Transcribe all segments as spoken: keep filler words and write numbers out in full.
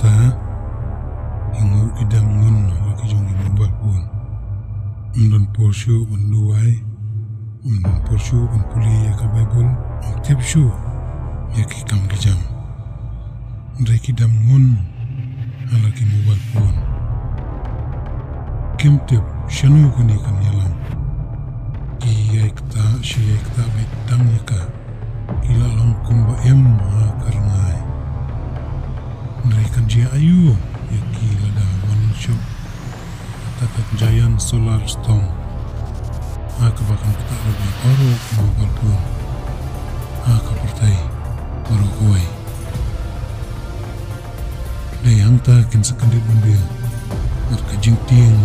Ta, ïa ngi ki dang ngun ha ki jong ki mobile phone. Ym don por shuh ban duwai, ym don por shuh ban pule ïa ka Bible, ym tip shuh ïa ki kam ki jam. Hynrei ki dang ngun ha la ki mobile phone. Kim tip shano kane kan ïalam. Ki ïai ktah, shi ïai ktah beit tang ïa ka. Ki la long kumba im ha ka rngai. Hynrei kan jia aiu ïa ki lada wan shuh kata ka giant solar storm, ha kaba kan ktah lut ïa baroh ki mobile phone ha ka pyrthei baroh kawei. Dei hangta kin sa kyndit ban biang, bad ka jingtieng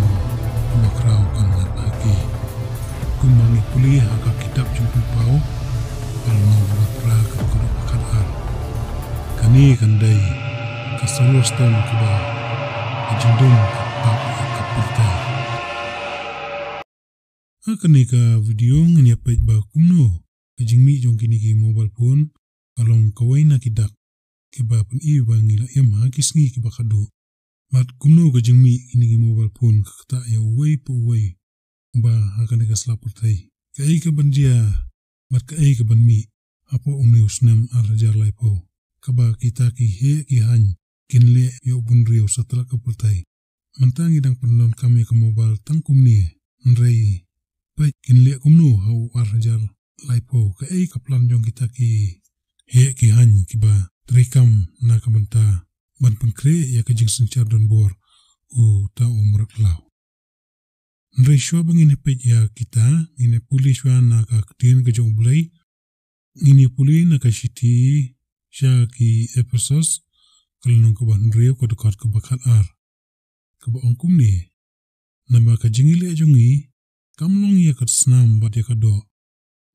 kaba khraw kan ngat ha ki. Kumba ngi pule ha ka kitab Jingpynpaw, ka lynnong kaba phra, ka dkhot kaba khatar. Kane kan dei ka solar storm kaba ka jingdum ka tap ïa ka pyrthei. Ha kane ka video ngin ïa peit ba kumno ka jingmih jong kine ki mobile phone ka long kawei na ki dak kiba pyni ba ngi la im ha ki sngi kiba khadduh. Bad kumno ka jingmih kine ki mobile phone ka ktah ïa uwei pa uwei uba ha kane ka sla pyrthei. Kaei kaban jia bad kaei kaban mih hapoh une u snem ar hajar laiphew, kaba kita ki heh ki haiñ kin leh ïa u bynriew satlak ka pyrthei. Mynta ngi dang pyndonkam ïa ka mobile tang kumne, hynrei peit kin leh kumno ha u ar hajar laiphew. Kaei ka plan jong kita ki heh ki haiñ kiba treikam na ka bynta ban pynkhreh ïa ka jingsynshar donbor uta u mrad khlaw. Hynrei shuwa ba ngin ïa peit ïa kita, ngin ïa pule shuwa na ka ktien ka jong U Blei. Ngin ïa pule na ka shithi sha ki Ephesos, ka lynnong kaba hynriew, ka dkhot kaba khatar, kaba ong kumne: Naba ka jingïaleh jong ngi kam long ïa ka snam bad ïa ka doh,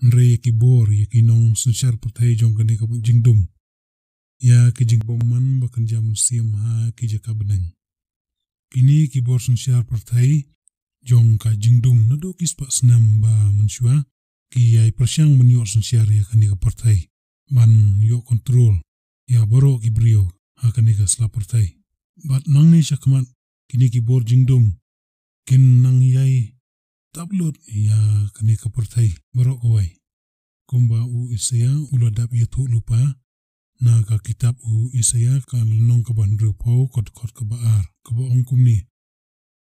hynrei ïa ki bor ïa ki nongsynshar pyrthei jong kane ka jingdum, ïa ki jingbymman ba kynja mynsiem ha ki jaka bneng. Kine ki bor synshar pyrthei jong ka jingdum naduh ki spah snem ba mynshuwa ki ïai pyrshang ban ïoh synshar ïa kane ka pyrthei, ban ïoh kontrol ïa baroh ki briew ha kane ka sla pyrthei. Bad nangne shakhmat kine ki bor jingdum kin nang ïai tap lut ïa kane ka pyrthei baroh kawei. Kumba u Isaïah u la dap ïathuh lypa na ka kitab u Isaïah, ka lynnong kaba hynriewphew, ka dkhot kaba ar, kaba ong kumne: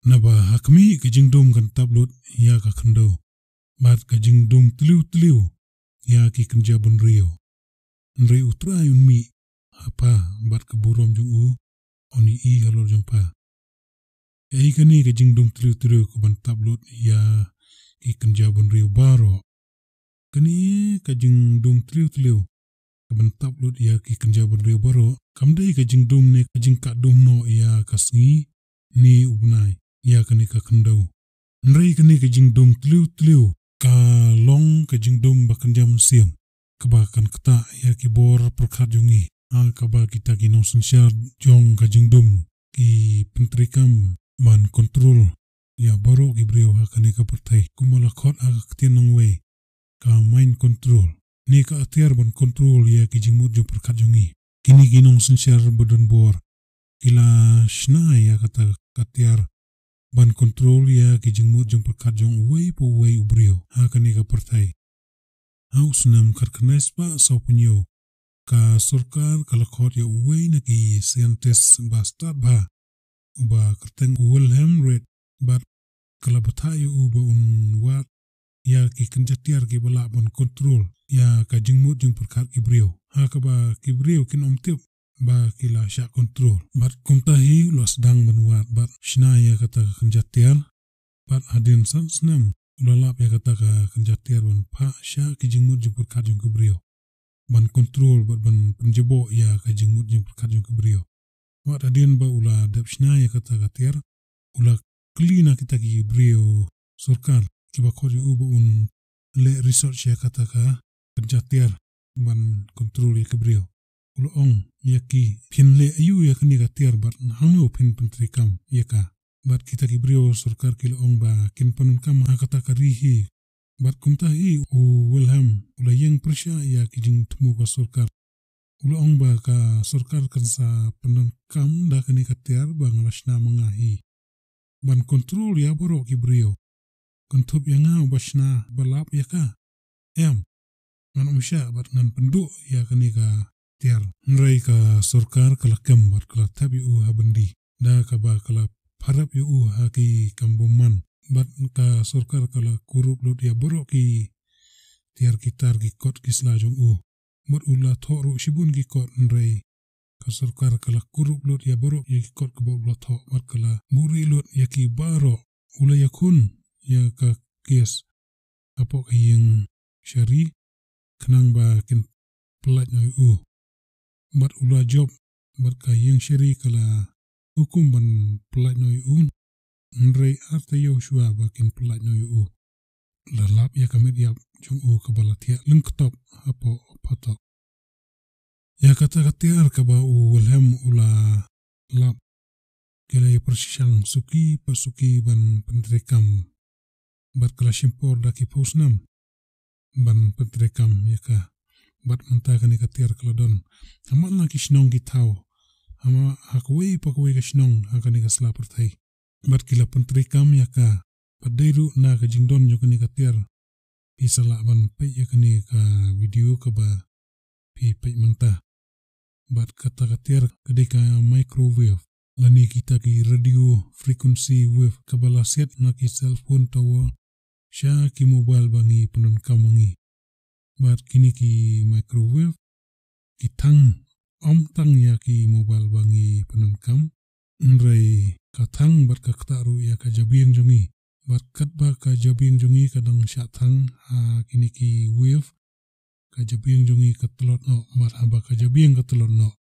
Naba ha khmih ka jingdum kan tap lut ïa ka khyndew, bad ka jingdum tliw tliw ïa ki kynja bynriew. Hynrei U Trai un mih ha pha, bad ka burom jong u yn ïohi halor jong pha. Kaei kane ka jingdum tliw tliw kaban tap lut ïa ki kynja bynriew baroh? Kane ka jingdum tliw tliw kaban tap lut ïa ki kynja bynriew baroh kam dei ka jingdum ne ka jingkah dum noh ïa ka sngi ne u bnai, ïa kane ka khyndew. Hynrei kane ka jingdum tliw tliw ka long ka jingdum ba kynja mynsiem, kaba kan ktah ïa ki bor pyrkhat jong ngi, ha kaba kita ki nongsynshar jong ka jingdum ki pyntreikam ban kontrol ïa baroh ki briew ha kane ka pyrthei, kumba la khot ha ka ktien nongwei ka mind control, ne ka atiar ban kontrol ïa ki jingmut jingpyrkhat jong ngi. Kine ki nongsynshar ba donbor ki la shna ïa kata ka tiar ban kontrol ïa ki jingmut jingpyrkhat jong uwei pa uwei u briew ha kane ka pyrthei. Ha u snem khatkhyndai spah sawphew hynñiew, ka sorkar ka la khot ïa uwei na ki scientist ba stad bha, uba kyrteng u Wilhelm Reed, bad ka la bthah ïa u ba un wad ïa ki kynja tiar kiba lah ban kontrol ïa ka jingmut jingpyrkhat ki briew, ha kaba ki briew kin ym tip ba ki la shah kontrol. Bad kumta hi u la sdang ban wad bad shna ïa kata ka kynja tiar. Bad hadien san snem u la lap ïa kata ka kynja tiar ban phah sha ki jingmut jingpyrkhat jong ki briew, ban kontrol bad ban pynjaboh ïa ka jingmut jingpyrkhat jong ki briew. Wat hadien ba u la dep shna ïa kata ka tiar, u la kylli na kita ki briew sorkar kiba khot ïa u ba un leh research ïa kata ka kynja tiar ban kontrol ïa ki briew. U la ong ïa ki, phin leh aïu ïa kane ka tiar bad hangno phin pyntreikam ïa ka? Bad kita ki briew sorkar ki la ong ba kin pyndonkam ha kata ka ri hi. Bad kumta hi u Wilhelm u la ïeng pyrshah ïa ki jingthmu ka sorkar. U la ong ba ka sorkar kan sa pyndonkam da kane ka tiar ba nga la shna ma nga hi ban kontrol ïa baroh ki briew. Kynthup ïa nga uba shna ba lap ïa ka. Em, ngan ym shah bad ngan pynduh ïa kane ka tiar. Hynrei ka sorkar ka la kem bad ka la thep ïa u ha byndi, da kaba ka la pharap ïa u ha ki kam bymman. Bad ka sorkar ka la kurup lut ïa baroh ki tiar ki tar ki kot ki sla jong u. Bad u la thoh ruh shibun ki kot, hynrei ka sorkar ka la kurup lut ïa baroh ïa ki kot kaba u la thoh bad ka la buhrieh lut ïa ki baroh. U la ïakhun ïa ka kes hapoh ka ïing shari khnang ba kin pyllait noh ïa u. Bad u la jop bad ka ïing shari ka la hukum ban pyllait noh ïa u. Hynrei ar taïew shuwa ba kin pyllait noh ïa u, la lap ïa ka met ïap jong u kaba la thiah lyngktop hapoh phatok. Ïa kata ka tiar kaba u Wilhelm u la lap, ki la ïa pyrshang suki pa suki ban pyntreikam. Bad ka la shim por da ki phew snem ban pyntreikam ïa ka. Bad mynta kane ka tiar ka la don ha man la ki shnong ki thaw, ha ma, ha kawei pa kawei ka shnong ha kane ka sla pyrthei. Bad ki la pyntreikam ïa ka. Bad dei ruh na ka jingdon jong kane ka tiar, phi sa lah ban peit ïa kane ka video kaba phi peit mynta. Bad kata ka tiar ka dei ka microwave lane kita ki radio frequency wave kaba la siat na ki cell phone tower sha ki mobile ba ngi pyndonkam ma ngi. Bad kine ki microwave ki thang ym tang ïa ki mobile ba ngi pyndonkam, hynrei ka thang bad ka ktah ruh ïa ka jabieng jong ngi. Bad katba ka jabieng jong ngi ka dang shah thang ha kine ki wave, ka jabieng jong ngi ka tlot noh, bad haba ka jabieng ka tlot noh,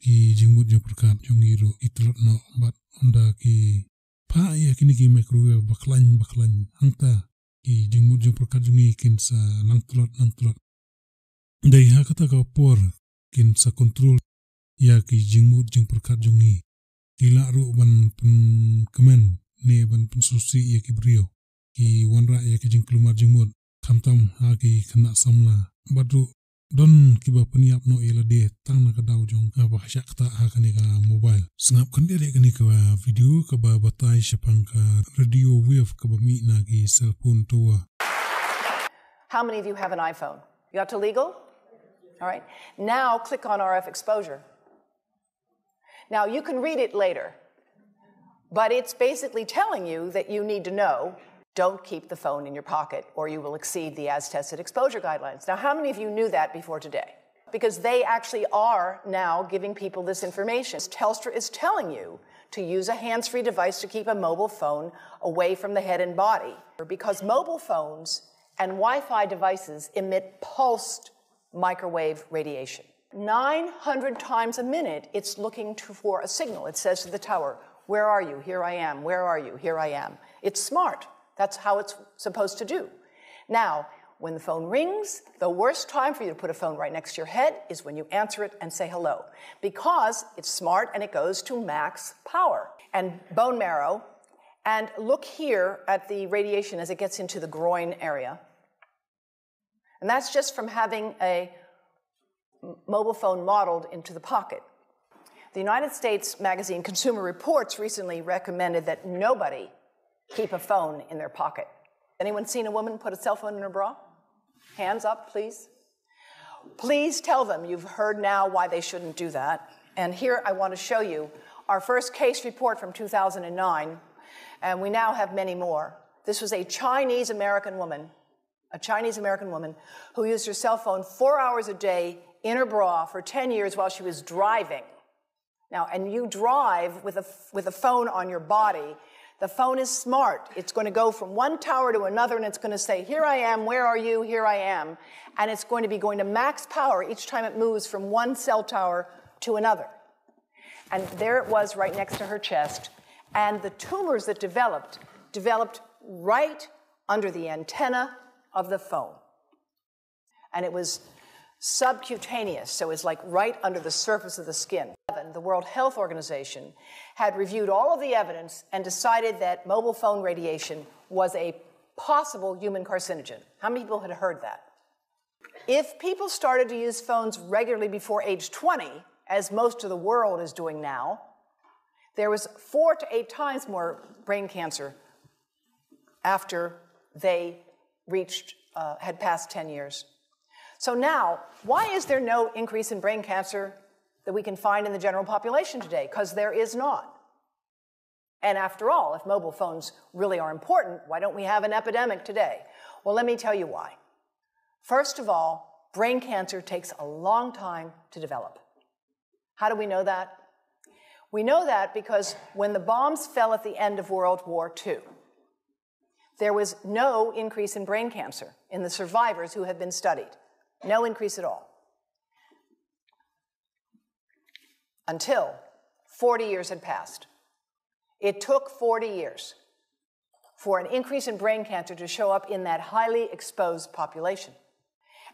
ki jingmut jingpyrkhat jong ngi ruh ki tlot noh. Bad ynda ki phah ïa kine ki microwave ba khlaiñ ba khlaiñ, hangta ki jingmut jingpyrkhat jong ngi kin sa nang tlot nang tlot. Dei ha kata ka por kin sa kontrol ïa ki jingmut jingpyrkhat jong ngi. Ki lah ruh ban pynkmen ne ban pynsngewsih ïa ki briew, ki wanrah ïa ki jingkulmar jingmut, khamtam ha ki khynnah samla. Bad ruh don kiba pynïap noh ïa lade tang na ka daw jong kaba shah ktah ha kane ka mobile. Sngap khyndiat ïa kane ka video kaba batai shaphang ka radio wave kaba mih na ki cell phone tower. How many of you have an iPhone? You got to legal? All right. Now click on R F exposure. Now you can read it later, but it's basically telling you that you need to know, don't keep the phone in your pocket or you will exceed the as tested exposure guidelines. Now, how many of you knew that before today? Because they actually are now giving people this information. Telstra is telling you to use a hands free device to keep a mobile phone away from the head and body. Because mobile phones and Wi Fi devices emit pulsed microwave radiation. nine hundred times a minute, it's looking to, for a signal. It says to the tower, "Where are you? Here I am. Where are you? Here I am." It's smart. That's how it's supposed to do. Now, when the phone rings, the worst time for you to put a phone right next to your head is when you answer it and say hello, because it's smart and it goes to max power. And bone marrow, and look here at the radiation as it gets into the groin area. And that's just from having a mobile phone modeled into the pocket. The United States magazine Consumer Reports recently recommended that nobody keep a phone in their pocket. Anyone seen a woman put a cell phone in her bra? Hands up, please. Please tell them you've heard now why they shouldn't do that. And here I want to show you our first case report from two thousand nine, and we now have many more. This was a Chinese American woman, a Chinese American woman who used her cell phone four hours a day in her bra for ten years while she was driving. Now, and you drive with a, with a phone on your body. The phone is smart. It's going to go from one tower to another and it's going to say, "Here I am, where are you? Here I am." And it's going to be going to max power each time it moves from one cell tower to another. And there it was right next to her chest. And the tumors that developed, developed right under the antenna of the phone. And it was subcutaneous, so it's like right under the surface of the skin. The World Health Organization had reviewed all of the evidence and decided that mobile phone radiation was a possible human carcinogen. How many people had heard that? If people started to use phones regularly before age twenty, as most of the world is doing now, there was four to eight times more brain cancer after they reached, uh, had passed ten years. So now, why is there no increase in brain cancer that we can find in the general population today? Because there is not. And after all, if mobile phones really are important, why don't we have an epidemic today? Well, let me tell you why. First of all, brain cancer takes a long time to develop. How do we know that? We know that because when the bombs fell at the end of World War Two, there was no increase in brain cancer in the survivors who have been studied. No increase at all. Until forty years had passed. It took forty years for an increase in brain cancer to show up in that highly exposed population.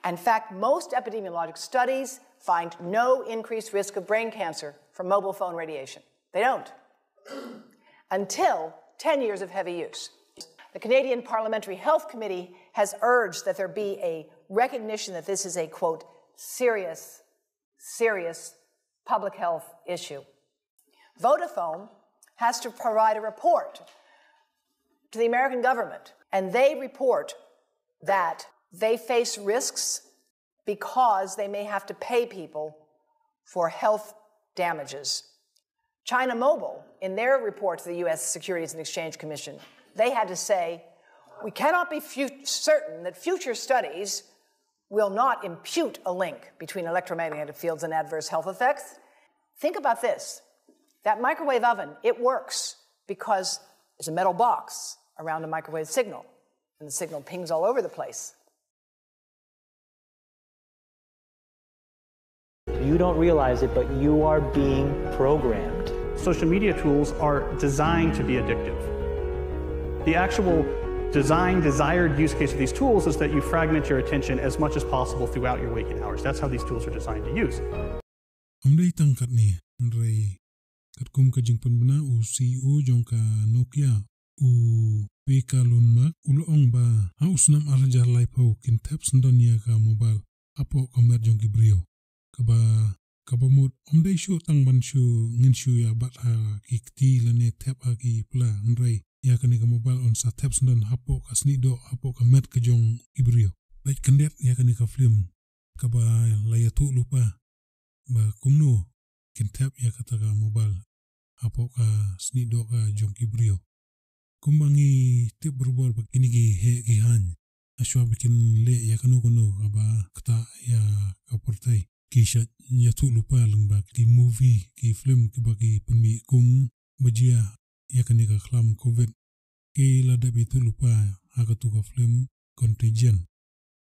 In fact, most epidemiologic studies find no increased risk of brain cancer from mobile phone radiation. They don't. Until ten years of heavy use. The Canadian Parliamentary Health Committee has urged that there be a recognition that this is a, quote, serious, serious public health issue. Vodafone has to provide a report to the American government, and they report that they face risks because they may have to pay people for health damages. China Mobile, in their report to the U S Securities and Exchange Commission, they had to say, "We cannot be fu- certain that future studies will not impute a link between electromagnetic fields and adverse health effects." Think about this. That microwave oven, it works because it's a metal box around a microwave signal, and the signal pings all over the place. You don't realize it, but you are being programmed. Social media tools are designed to be addictive. The actual design, desired use case of these tools is that you fragment your attention as much as possible throughout your waking hours. That's how these tools are designed to use. Ym dei tang katne, hynrei katkum ka jingpynbna u C E O jong ka Nokia, u Pekka Lundmark, u la ong ba ha u snem ar hajar laiphew kin thep syndon ïa ka mobile hapoh ka met jong ki briew. Kaba, kaba mut ym dei shuh tang ban shu ngin shu ïa bat ha ki kti lane thep ha ki pla, hynrei ïa kane ka mobile yn sa thep syndon hapoh ka snieh doh, hapoh ka met ka jong ki briew. Peit khyndiat ïa kane ka film kaba la ïathuh lypa ba kumno kin thep ïa kata ka mobile hapoh ka snieh doh ka jong ki briew. Kumba ngi tip barabor ba kine ki heh ki haiñ, hashuwa ba kin leh ïa kano kano kaba ktah ïa ka pyrthei, ki shait ïathuh lypa lyngba ki movie, ki film kiba ki pynmih kum ba jia ïa kane ka khlam Covid. Ki la dep ïathuh lypa ha katu ka film Contagion.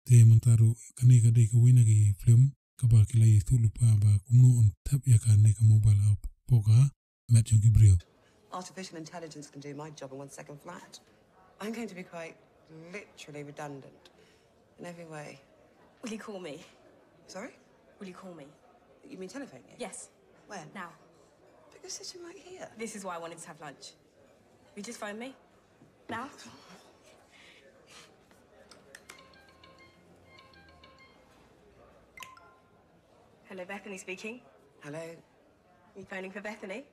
Te mynta ruh kane ka dei kawei na ki film kaba ki la ïathuh lypa ba kumno yn thep ïa kane ka mobile hapoh ka met jong ki briew. Artificial intelligence can do my job in one second flat. I'm going to be quite literally redundant in every way. Will you call me? Sorry? Will you call me? You mean telephone me? Yes. When? Now. But you're sitting right here. This is why I wanted to have lunch. You just phone me. Now. Hello, Bethany speaking. Hello? You phoning for Bethany?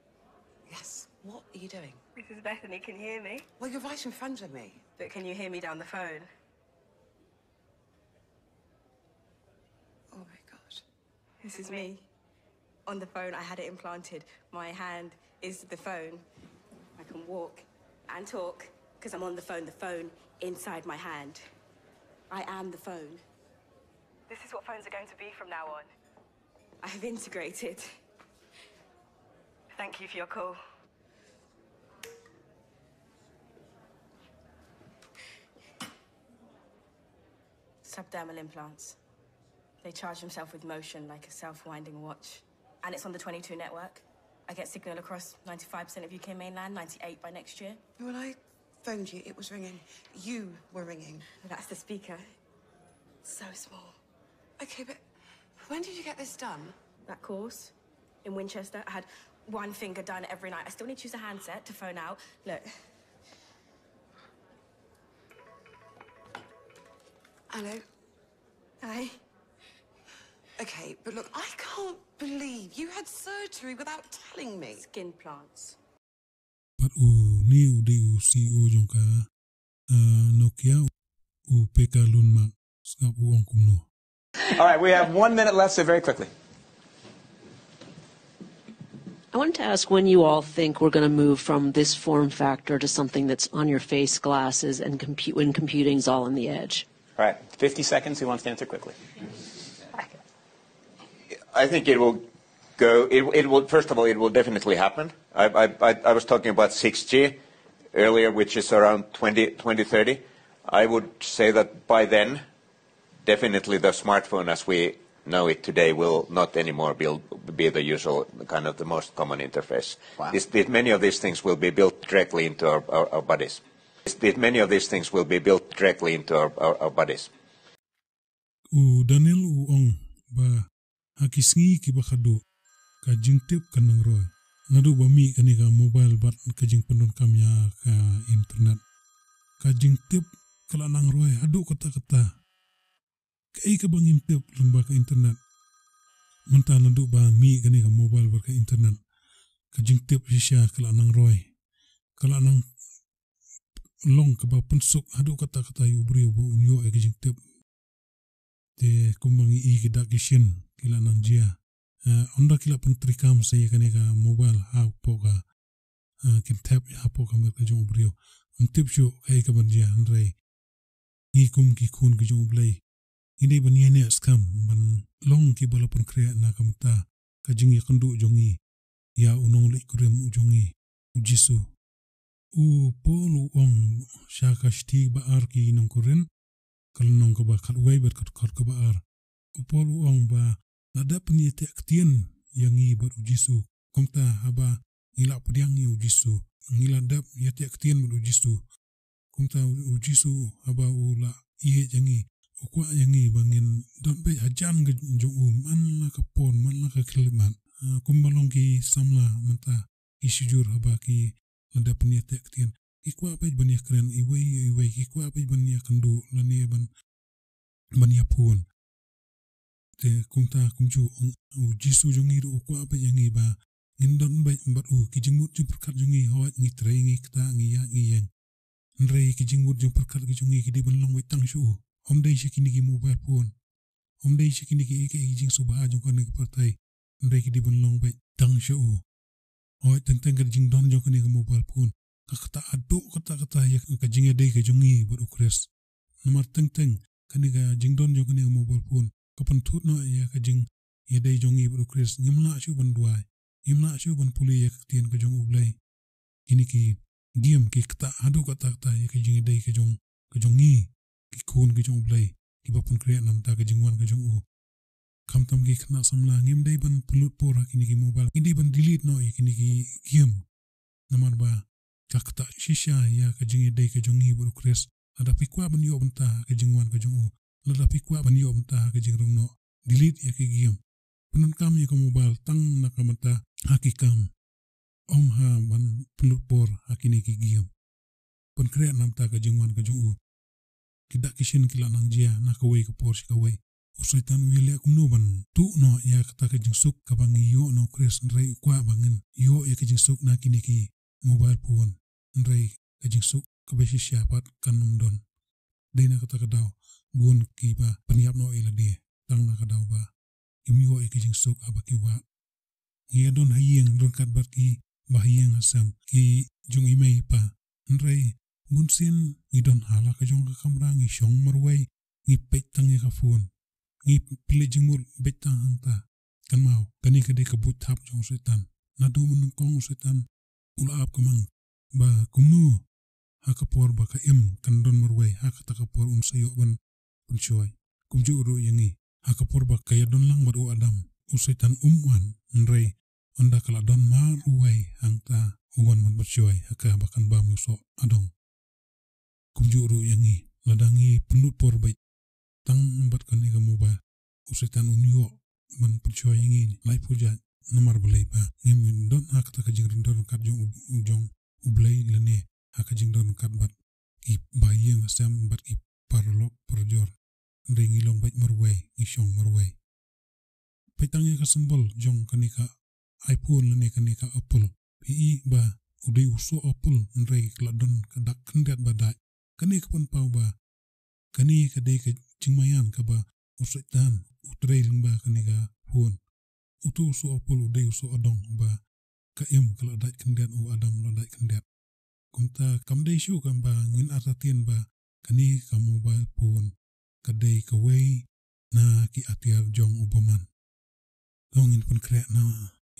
Yes. What are you doing? This is Bethany. Can you hear me? Well, you're right in front of me. But can you hear me down the phone? Oh my God. This is me. On the phone, I had it implanted. My hand is the phone. I can walk and talk because I'm on the phone, the phone inside my hand. I am the phone. This is what phones are going to be from now on. I have integrated. Thank you for your call. Subdermal implants. They charge themselves with motion like a self-winding watch. And it's on the twenty-two network. I get signal across ninety-five percent of U K mainland, ninety-eight by next year. When I phoned you, it was ringing. You were ringing. That's the speaker. So small. Okay, but when did you get this done? That course in Winchester, I had one finger done every night. I still need to use a handset to phone out. Look. Hello? Hi. Okay, but look, I can't believe you had surgery without telling me. Skin plants. Pat u ni u dei u C E O jong ka uh, Nokia u Pekka Lundmark sngap u ong kumno. All right, we have one minute left, so very quickly. I wanted to ask when you all think we're going to move from this form factor to something that's on your face, glasses, and compute when computing's all on the edge. All right, fifty seconds. Who wants to answer quickly? I think it will go, it, it will, first of all, it will definitely happen. I, I, I, I was talking about six G earlier, which is around twenty, twenty thirty. I would say that by then, definitely the smartphone as we know it today will not anymore be, be the usual, kind of the most common interface. Wow. This, this, many of these things will be built directly into our, our, our bodies. This, this, many of these things will be built directly into our, our, our bodies. U Daniel u ong ba ha ki sngi kiba khadduh ka jingtip ka nang roi. Naduh ba mih kane ka mobile bad ka jingpyndonkam ïa ka internet, ka jingtip ka la nang roi haduh katta katta. Kaei kaba ngim tip lyngba ka internet, mynta naduh ba mih kane ka mobile bad ka internet, ka jingtip shisha ka la nang roi, ka la nang long kaba pynsuk haduh katta katta ïa u briew ba un ïoh ïa ka jingtip. Te kumba ngi i ki dak ki shin ki la nang jia, eh, ynda ki la pyntreikam sa ïa kane ka mobile hapoh ka, eh, kin thep ïa hapoh ka met ka jong u briew. Ym tip shuh kaei kaban jia, hynrei ngi kum ki khun ki jong U Blei, ngi dei ban ïaineh skhem ban long kiba la pynkhreh na ka bynta ka jingïakynduh jong ngi ïa u nongleit kurim u jong ngi, u Jisu. U Paul u ong sha ka shithi ba ar ki nong Korinth, ka lynnong kaba khatwei bad ka dkhot kaba ar. U Paul u ong ba la dep pynïateh ktien ïa ngi bad u Jisu. Kumta haba ngi la pdiang ïa u Jisu, ngi la dep ïateh ktien bad u Jisu. Kumta u Jisu haba u la ïeit ïa ngi, u kwah ïa ngi ba ngin don beit hajan ka jong u man la ka por, man la ka khyllipmat. Ah, kumba long ki samla mynta, ki shijur haba ki la dep pynïateh ktien, ki kwah beit ban ïakren iwei ïa iwei, ki kwah beit ban ïakynduh lane ban, ban ïaphone. Te kumta kumjuh u Jisu jong ngi ruh u kwah beit ïa ngi ba ngin don beit bad u. Ki jingmut jingpyrkhat jong ngi, hooid ngi trei, ngi ktah, ngi ïaid, ngi ïeng. Hynrei ki jingmut jingpyrkhat ki jong ngi ki dei ban long beit tang sha u. Ym dei sha kine ki mobile phone. Ym dei sha kine kiei kiei ki jingsngewbha jong kane ka pyrthei. Hynrei ki dei ban long beit tang sha u. Hooid, teng teng ka jingdon jong kane ka mobile phone ka ktah haduh katta katta ïa ka jingïadei ka jong ngi bad u Khrist. Namar teng teng kane ka jingdon jong kane ka mobile phone ka pynthut noh ïa ka jingïadei jong ngi bad u Khrist. Ngim lah shuh ban duwai, ngim lah shuh ban pule ïa ka ktien ka jong U Blei. Kine ki game ki ktah haduh katta katta ïa ka jingïadei ka jong, ka jong ngi, ki khun ki jong U Blei, kiba pynkhreh na ka bynta ka jingwan ka jong u. Khamtam ki khynnah samla, ngim dei ban pynlut por ha kine ki mobile, ngi dei ban delete noh ïa kine ki game. Namar ba ka ktah shisha ïa ka jingïadei ka jong ngi bad u Khrist. Lada phi kwah ban ïoh bynta ha ka jingwan ka jong u, lada phi kwah ban ïoh bynta ha ka jingrung noh, delete ïa ki game. Pyndonkam ïa ka mobile tang na ka bynta ha ki kam, ym ha ban pynlut por ha kine ki game. Pynkhreh na ka bynta ka jingwan ka jong u. Ki dak ki shin ki la nang jia na kawei ka por sha kawei. U Soitan u ïaleh kumno ban tuh noh ïa kata ka jingsuk kaba ngi ïoh na u Khrist, hynrei u kwah ba ngin ïoh ïa ka jingsuk na kine ki mobile phone. Hynrei ka jingsuk kaba shisha pat kan ym don. Dei na kata ka daw bun kiba pynïap noh ïa lade tang na ka daw ba kim ïoh ïa ka jingsuk haba ki wad. Ngi ïa don ha ïing ryngkat bad kiba ha ïing ha sem, ki jong i mei i pa. Hynrei bunsien ngi don ha la ka jong ka kamra, ngi shong marwei, ngi peit tang ïa ka phone, ngi pynleit jingmut beit tang hangta. Kynmaw, kane ka dei ka buit thap jong u Soitan. Naduh mynnyngkong u Soitan u la ap ka mang ba kumno ha ka por ba ka im kan don marwei, ha kata ka por un sa ïoh ban pynshoi. Kumjuh ruh ïa ngi, ha ka por ba ka ïadon lang bad u Adam, u Soitan um wan, hynrei ynda ka la don marwei hangta u wan ban pynshoi ha kaba kan bam ïa u soh adong. Kumjuh ruh ïa ngi, lada ngi pynlut por beit tang bad kane ka mobile, u Soitan un ïoh ban pynshoi ïa ngi laiphew jait. Namar balei? Ba ngim don ha kata ka jingdon ryngkat jong u, jong U Blei lane ha ka jingdon ryngkat bad kiba ha ïing ha sem bad ki paralok parajor. Hynrei ngi long beit marwei, ngi shong marwei. symbol jong kane ka iPhone lane kane ka Apple. Phi i ba u dei u soh Apple, hynrei ka la don ka dak khyndiat ba dait. Kane ka pynpaw ba kane ka dei ka jingmaïan kaba u Soitan u trei lyngba kane ka phone. Uto u soh Apple u dei u soh adong ba ka im ka la dait khyndiat, u Adam u la dait khyndiat. Kumta kam dei shuh kam ba ngin artatien ba kane ka mobile phone ka dei kawei na ki atiar jong u bymman. To ngin pynkhreh na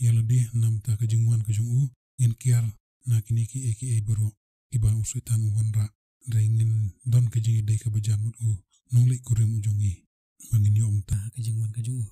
ïa lade namar ka jingwan ka jong u, ngin kiar na kine kiei kiei baroh kiba u Soitan u wanrah. Hynrei ngin don ka jingïadei kaba jan bad u nongleit kurim u jong ngi ba ngin ïoh mynta ka jingwan ka jong u.